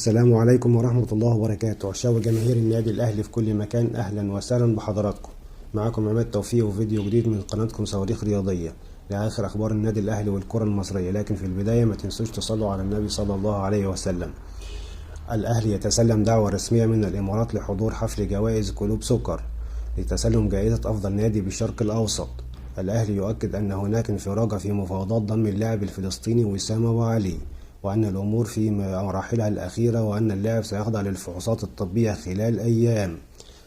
السلام عليكم ورحمة الله وبركاته. عشاق جماهير النادي الأهلي في كل مكان، أهلا وسهلا بحضراتكم. معاكم عماد توفيق وفيديو جديد من قناتكم صواريخ رياضية لآخر أخبار النادي الأهلي والكرة المصرية. لكن في البداية ما تنسوش تصلوا على النبي صلى الله عليه وسلم. الأهلي يتسلم دعوة رسمية من الإمارات لحضور حفل جوائز كلوب سكر لتسلم جائزة أفضل نادي بالشرق الأوسط. الأهلي يؤكد أن هناك انفراجة في مفاوضات ضم اللاعب الفلسطيني وسام أبو علي، وأن الأمور في مراحلها الأخيرة، وأن اللاعب سيخضع للفحوصات الطبية خلال أيام.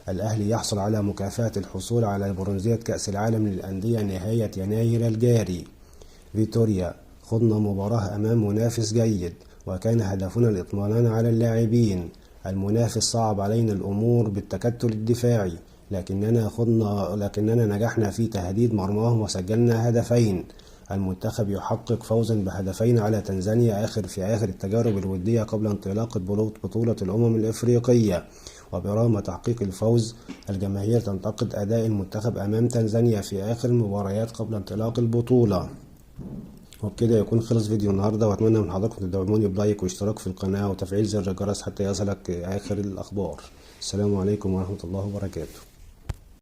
الأهلي يحصل على مكافأة الحصول على برونزية كأس العالم للأندية نهاية يناير الجاري. فيتوريا: خضنا مباراة أمام منافس جيد، وكان هدفنا الاطمئنان على اللاعبين. المنافس صعب علينا الأمور بالتكتل الدفاعي، لكننا نجحنا في تهديد مرماهم وسجلنا هدفين. المنتخب يحقق فوزا بهدفين على تنزانيا في آخر التجارب الودية قبل انطلاق بطولة الأمم الإفريقية. وبرغم تحقيق الفوز، الجماهير تنتقد أداء المنتخب أمام تنزانيا في آخر المباريات قبل انطلاق البطولة. وبكده يكون خلص فيديو النهارده، واتمنى من حضراتكم تدعموني ب like واشتراك في القناة وتفعيل زر الجرس حتى يصلك آخر الأخبار. السلام عليكم ورحمة الله وبركاته.